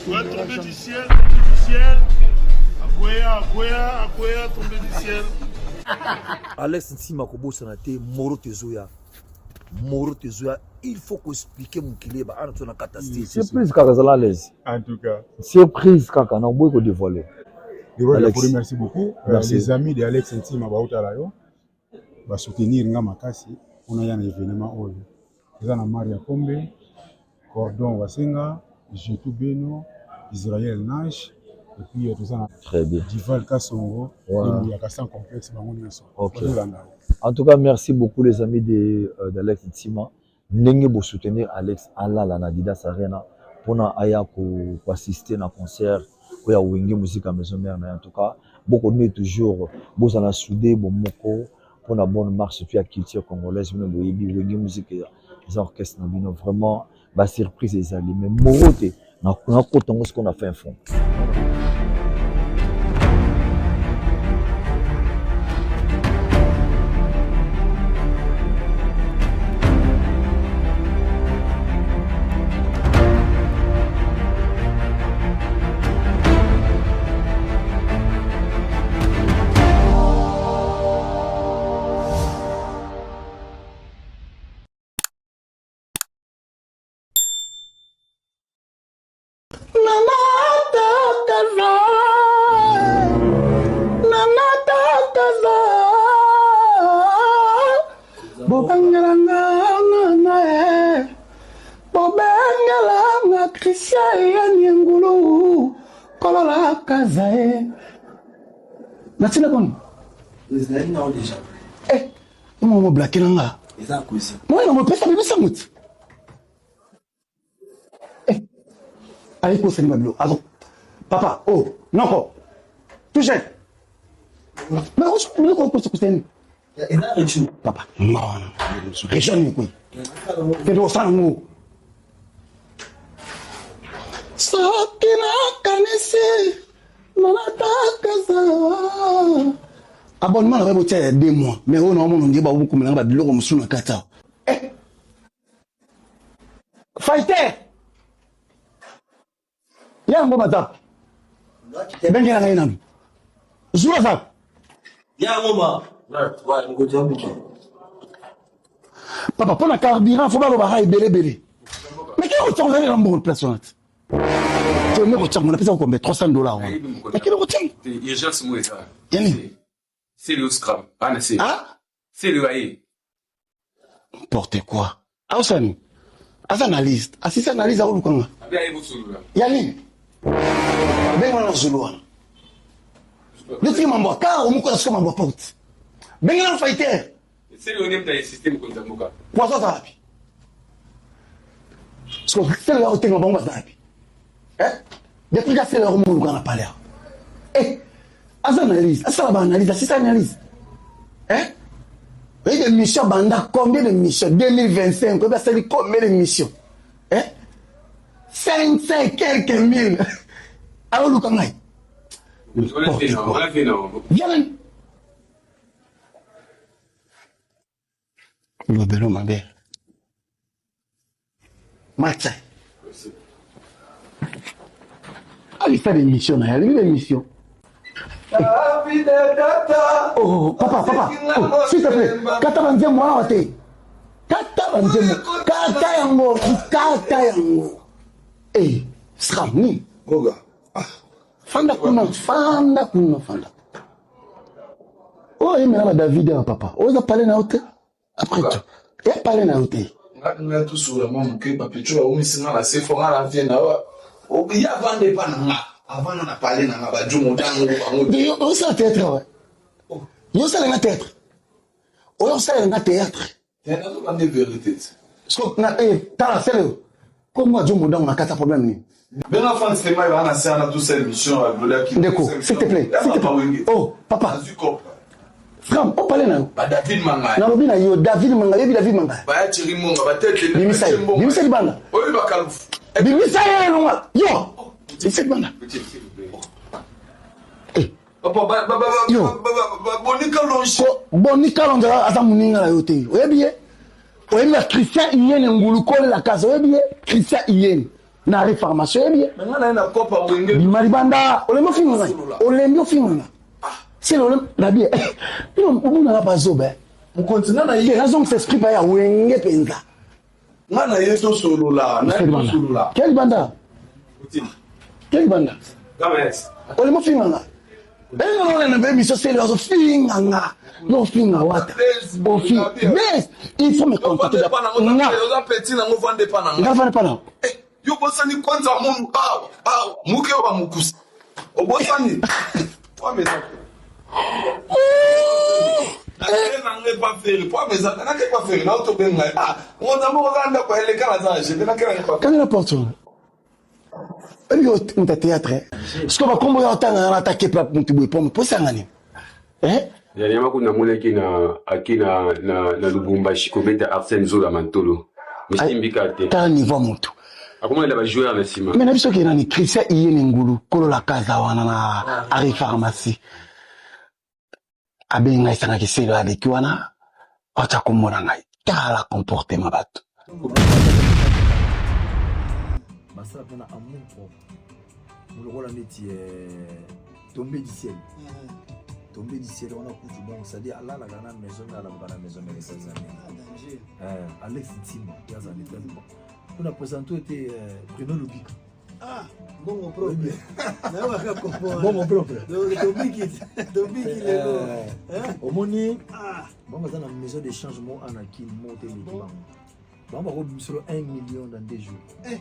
Ouais, tombé du ciel, tombé du ciel. Akwea, akwea, akwea, tombé du ciel. Alex Ntima kobosana te moro tezoya moro tezoya il faut koexplike mokili eba ana to na kata style surprise kaka zala à l'aise en tout cas surprise kaka na oboyi kodévoile Alex merci beaucoup euh, merci. les amis de Alex Ntima bautala yo ba soutenir nga makasi mpona ya na événement oyo eza na Maria Kombe Cordon Wasenga Jetou Beno Israël Nash et puis euh, toza na Très bien. Dival Kasongo Voilà. Limbu ya sans complexe bango nyonso Ok. bazolanda En tout cas, merci beaucoup les amis de euh, d'Alex Ntima. Ndenge bo soutenir Alex alala na Adidas Arena pona aya ko, ko assister na concert oyo ya Wenge Musica Maison Mère na ye. En tout cas, boko ne toujours bozala soudé bomoko pona bonne marche surtout ya culture congolaise bino boyebi Wenge Musica eza orchestre na bino vraiment ba surprise ezali mais moro te nakota yango sikoyo na fin fond. Bobengelanga Christian yani ngulu kolola kaza ye natina koni ezali nao deja eh omo blake na nga eza cuisine mwana mopesa bibisa mutu eh ayi kosani babilo azo papa oh noko touche mais ozo kosa kosani eza région papa non région nini kwe kende kosala yango soki nakanisi nalatakaza abonnement na ngai botia ya deux mois mais oyo naomona ondie bakokomelanga babiloko mosusu na kati awa eh. fighter yango baza bengela ngai nanu zulu aza yango ma papa mpo na carburant fo balobaka ebele ebele mais kende kotia ozali na mbongo place wana te kende kotia ngo napesa ko combien 300 dollars wana mais kende kotia ya nini ah N'importe quoi. Aosala nini? Aza analyse. Asisi analyse akoluka nga. Ya nini? Benga na zulu wana. Neti mambo ya car omukola siko mambo ya porte. Benga na fighter. Poisson aza wapi? Siko sele ya otenga bango baza wapi? Eh? Depuis ka sele ya komoluka na palais. Eh, aza analyse, asala ba analyse, asisa analyse. Eh? Oyebi émission banda combien de missions 2025 oyebi asali combien de missions eh? 500 et quelques mille aoluka ngai viens lobelo mabe matsa alisala émission na ye alingi na émission Oh, papa, papa, oh, s'il te plaît, kata banzembo awa te. Kata banzembo, kata yango, kata yango. Eh, sram ni. Goga. Ah. Fanda kuna, fanda kuna, fanda. Oh, yemela ba David awa papa. Oza pale na yo te. Après tout, ya pale na yo te. Nga tosola mwa moke bapecho baumisi nga na sefo nga na vie na yo ye avanda epa na nga avanda na pale na nga bajo motango bango osala théâtre wa yo osala nga théâtre oyo osalela nga théâtre nazoba nde verité eh, tala sele kombo ajo modango na kati ya problème nini Benga Franck Stemay ba na sala tout ça émission ya Gloria Ki. Ndeko, s'il te plaît, s'il te plaît. Oh, papa. Franck, o parler na yo. Ba David Mangaya. Nalobi na yo David Mangaya, yebi David Mangaya. Ba ya Thierry Monga, ba tete. Bimisa ye. Bimisa libanda. Oyo ba Kalufu. Bimisa ye longa. Yo. Bimisa libanda. Eh. Papa, ba ba Yo. ba Boni Kalonji. Boni Kalonji aza muninga na yo te. Oyebi ye? Oyebi ba Christian Iyene Ngulu kolela kaza. Oyebi ye? Christian Iyene. Na reformation yebi ye. Bima libanda olembi ofinga ngai. Olembi ofinga nga. Sele olembi na bien. Bino omonaka bazoba. Eh. Mokonzi nga na ye. Nazongisa esprit pa ya wenge penza. Nga na ye tosolola. Na ye tosolola. Quel libanda? Quel libanda? Olembi ofinga nga. Enga na olanda mpe biso sele azofinga nga. Nofinga wata. Ofi. Mais il faut me contacter. Nga. Oza petit nango vande pa na nga. Nga vande pa na. Eh, yo bosani kwanza munu awa awa muke oyo bamukusa. Obosani. Wameza. Kanga na porte wana. Oyebi yo moto ya théâtre. Sikoyo bakombo ya otanga nga na ata kepa moto boye po posanga nini? Eh? Dernièrement kuna namonaki na ake na, na, na Lubumbashi kobeta Arsène Zola Mantolo. Misimbi kaka te. Tala niveau ya moto. Akomonela ba joueur na nsima. Mais na biso ke nani Christian Iyene Ngulu kolo la casa wana na Ari Pharmacie. Abengi ngai esangaki selo aleki wana atya kombo na ngai. Tala comportement bato. Basala mpe na amour propre. Lokola neti eh, tombé du ciel. Tombé du ciel wana kutu donc c'est-à-dire alalaka na maison mère alamuka na maison mère esalisa ndenge. Eh, Alex Ntima ye azali tellement. Kuna présente ete eh, Bruno Lubika. Ah, bongo propre. Nayokaka kombo. Bongo propre. Tobiki, tobiki lelo. Eh, omoni ah. Bango baza na maison d'échange mo ana kin mo te eleki bango. Bango bakobimiselo 1 million dans 2 jours. Eh.